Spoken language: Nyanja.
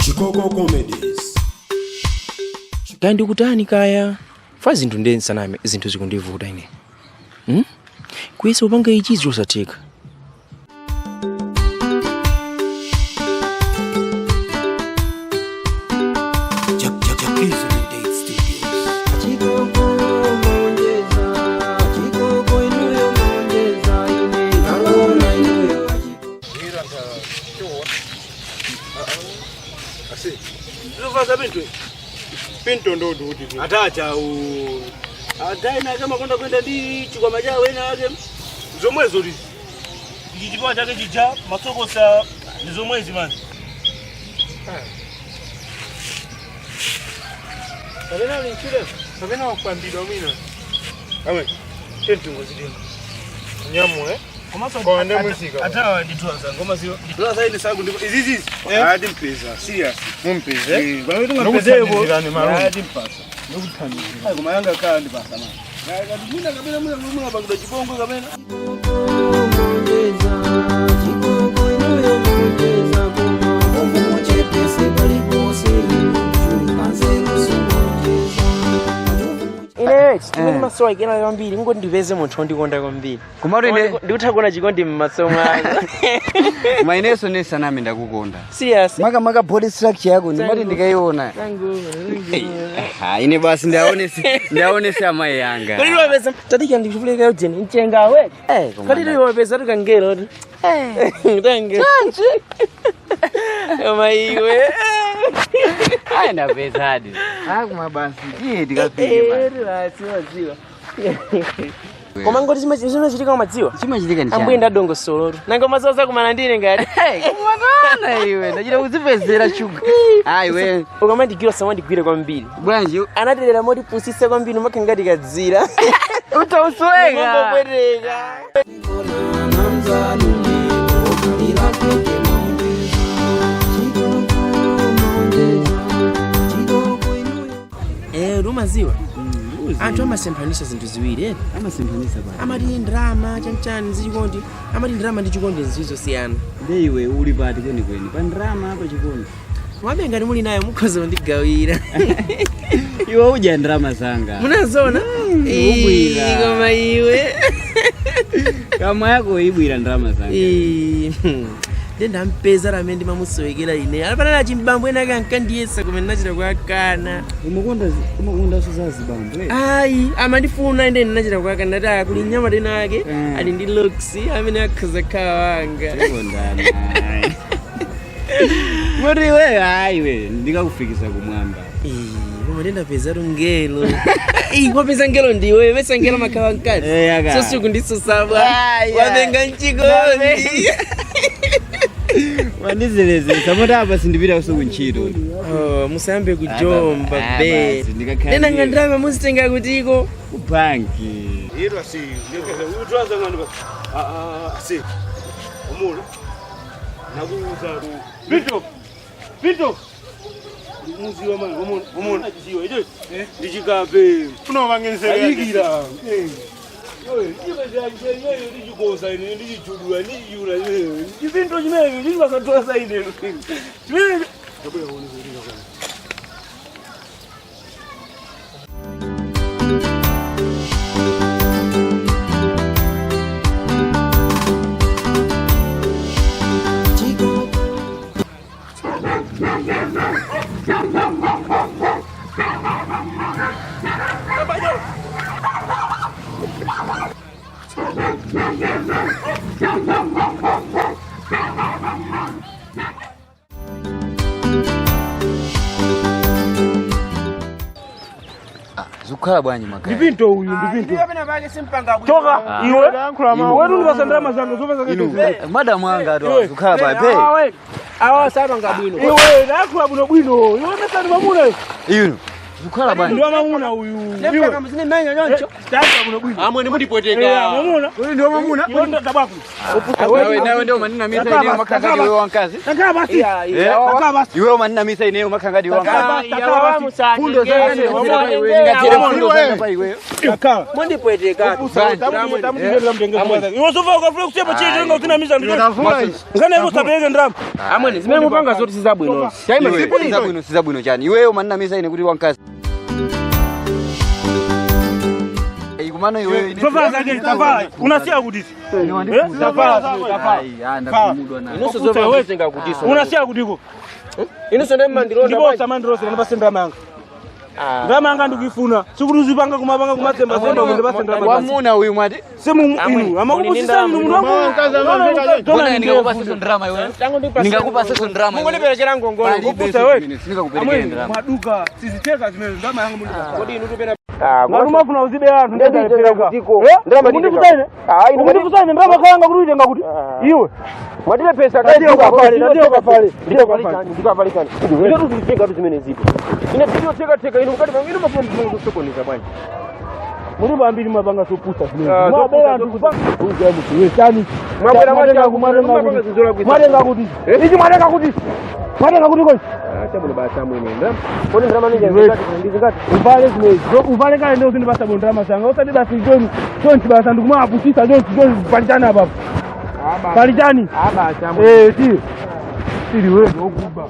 Chikoko Comedies. Kaya ndikutani, kaya fa zinthu ndiye nsaname, zinthu zikundivuta ine. Kuyesa upanga ichi zosatheka. Jack Date Studios. Chikoko monjeza, chikoko inuyo monjeza, ine ngangona inuyo. Zinofaza pinto. Pinto ndo kuti. Atacha u. Ataina kama kwenda kwenda ndi chikwama chawo ena ake. Zomwezo lizi. Ichi chipawa chake chija masokosa ndi zomwezi mani. Kapena uli nchule. Kapena wakwambidwa mwina. Amwe. Tentungo zidingo. Nyamu eh. Komanso Kwa ande musika. Atawa ndithu anzanga ngoma ziyo. Sasa ine sangu ndiko izizi. Ah, ndimpeza serious. Mumpeze. Eh, kwa hiyo tungapezeko. Nokuthandizirani malume. Ah, ndimpasa. Nokuthandizira. Ai koma yanga kala ndipasa mani. Mwina kapena mwina mwina pakuda chibongo kapena. Chikoko monjeza, chikoko inuyo monjeza, koma ovu muchepese palipose inu chuli panzeru simonjeza. Ine chimene maso akena kwambiri ngoti ndipeze munthu wondikonda kwambiri. Komatu ine Ndikutha kuona chikondi m'maso mwanga. Ma ineso nesaname ndakukonda. Serious. Maka maka body structure yako ndimati ndikaiona. Ah, ine basi ndaonese ndaonese amayi yanga. Kodi wapeza tadika ndikupuleka ujeni mchengawe. Eh, koma Kodi wapeza tukangero. Tange. Koma iwe. Aya ndapezadi. Ah, koma basi tiye tikafike basi. Basi wadziwa. Koma ngoti chimachitika umadziwa. Chimachitika ndi Ambuye chani? ndadongosolotu. Nanga masosa kumana ndine ngati. Kumatana iwe ndachita kuzipezera shuga. Ah, iwe Ukamandigwira samandigwira kwambiri. bwanji Anaterera motipusisa kwambiri umakha ngati kadzira. utausweka. Mangopwereka. Namzalume okulira kwete monjeza, chikoko monjeza, chikoko inuyo. Eh, rumaziwa. Anthu amasemphanisa zinthu ziwiri eti. Amasemphanisa basi. Amati ndrama chanichani zichikondi, amati ndrama ndi chikondi zizosiyana. Nde iwe uli pati kwenikweni pa ndrama apa chikondi. Komabe ngati muli nayo mukhoza kundigawira. Iwe udya ndrama zanga. Munazona? Ubwira. Koma iwe. Kamwa yako ibwira ndrama zanga. Ii, Nde ndampeza ramene ndimamusowekera ine. Alapanala chimbambo ena ake ankandiyesa kumene nachita kuakana. Umakonda umakonda za zibambo eh? Ayi, amandifuna inde ndinachita kuakana ndati ah, kuli nyama tena ake ali ndi looks amene akhoza khala wanga. Tikondana. Moti iwe hayi iwe ndikakufikisa kumwamba. Koma ndendapeza ngelo. Ii, wapeza ngelo ndiwe, pesa ngelo makhala mkazi. Eh, aka. So sukundisosabwa. Ayi, Wapenga mchikondi. Wandizelezesa moti apa sindipita kusuku ntchito. Oh, musayambe kujomba Ah, be. basi, ndikakhala Nena ndiye. ngandama muzitenga kutiko. Kubanki. Yero asi. Utwaza ngani ba. Ah ah asi. Omula. Nakuuza. Pinto. Pinto. Muziwa mani omona omona chiziwa icho. Ndichikape. Unobangenzelera. Ayikira. Yoyo, ibe ndichikosa ine ndichijudula ndichijula ine. Chipinto chimenecho ndichikasatosa ine. Chimene. Ndabwera kuone kuti ndakwana. Chikoko. Zikukhala bwanji makaya. Ndipinto uyu ndipinto. Toka Iwe. Yankhula mawu. Wewe ndipasa ndalama zanga zopeza Inu madamu anga tu zikukhala bwanji. Pe. Awa sapanga bwino. Iwe nakhula bwino bwino. Iwe mesani mamuna. Inu. Zikhala bwanji. Ndi wamamuna uyu. Nefika mzine menya nyoncho. Tanga kuno bwino. Amwene mundipweteka. Mamuna. Uyu ndi wamamuna. Iwe ndabako. Nawe nawe ndio manina misa ineyo makhangati iwe wankazi. Takhala basi. Eh? Takhala basi. Iwe manina misa ineyo makhangati iwe wankazi. Takhala basi. Fundo zanga ndingatire iwe. Ndingatire fundo zanga pa iwe. Takhala. Mundipweteka. Iwe sofa ukafuna kusepa chete nga utinamiza ndicho. Ngane iwe usapereke ndalama. Amwene zimene mupanga zoti sizabwino. Taima Iwe, Sizabwino sizabwino chani. Iweyo manina misa ine kuti wankazi. Ikumano iweyo ine. Sofa zake tavala. Unasiya kuti. Tavala. Tavala. Ai, ah, ndakumudwa nayo. Inonso zova zenga kutiso. Unasiya kutiko. Inonso ndi mandilonda. Ndipo usamandilose ndipase ndalama yanga. Ndalama yanga ndikuifuna. Sikuti uzipanga kumapanga kumatsemba semba ndipase ndalama. Wamuna uyu mwati. Semu inu amakupusisa inu mundu wangu. Mbona ningakupasa seso ndrama iwe? Ningakupasa seso ndrama. iwe. Mungondiperekera ngongole. Palibe Kupusa wewe. zimene, Sindingakuperekere ndrama. Mwaduka siziteka zimene ndalama yanga mundipasa. Kodi inu tupena Ngati umafuna uzibe anthu Ndenditenga kutiko. Ndalama Ndikusaine. Ndikusaine ndalama kawanga kuti uitenga kuti. Iwe. Mwatile pesa Ndiyo kafale, ndiyo kafale, ndiyo kafale. Ndikafale kani. Ine tuzitenga tu zimene zipo. Ine ndiyo teka teka inu mukati inu mafuna mzungu kusokoneza bwanji. Muri bambiri mapanga sopusa zimene. Ah, Mwabera zopusa, anthu kupanga. Uja muti we chani. Mwabwera Mwatenga mwachangu, mwatenga mapanga kuti. zinzola kuisa. Mwatenga kuti. Ichi mwatenga kuti. Mwatenga kuti kochi. Chabwino basi amwene. Kodi ndalama ninja zingati ndizingati. Uvale zimezi. Uvale kale ndio uzindipasa bo ndalama zanga. Usati basi choni. Chonchi basi ndikumapusisa chonchi chonchi palichani apapo. Palichani. Aba chamwe. Eh, tiri. Tiri wewe okuba.